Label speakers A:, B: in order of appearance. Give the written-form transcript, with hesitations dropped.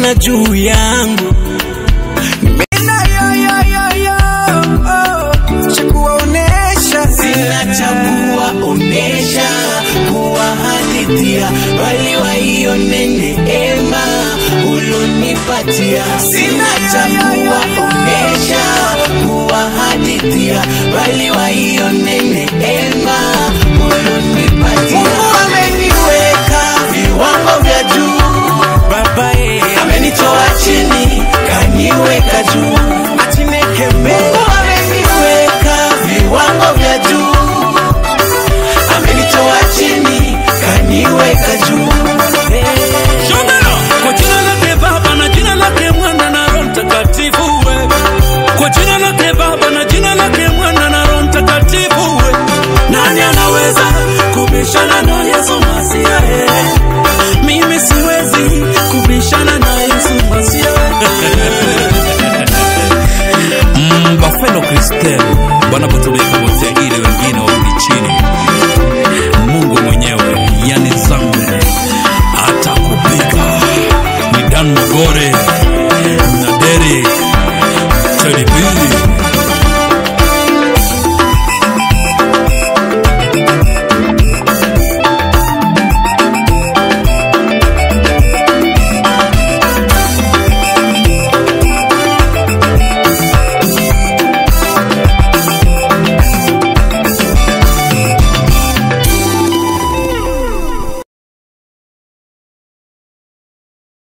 A: Umenena juu yangu.
B: Mina yo yo yo yo, oh, cha kuwaonesha.
A: Sina cha kuwaonesha, kuwahadithia, bali waione neema ulonipatia. Sina cha kuwaonesha, kuwahadithia, bali waione neema ulonipatia. Mungu ameniweka viwango vya juu,
B: Baba
A: amenitoa chini kaniweka juu.
B: Achineke
A: Mungu ameniweka viwango vya juu, amenitoa chini kaniweka juu.
C: Shongero, kwa jina lake Baba na jina lake Mwana na Roho Mtakatifu we. Kwa jina lake Baba na jina lake Mwana na Roho Mtakatifu we. Nani anaweza kubishana na Yesu Masia? Mimi siwezi kubishana na Yesu Masia. Mbafelo Christelle, Bwana kutumika.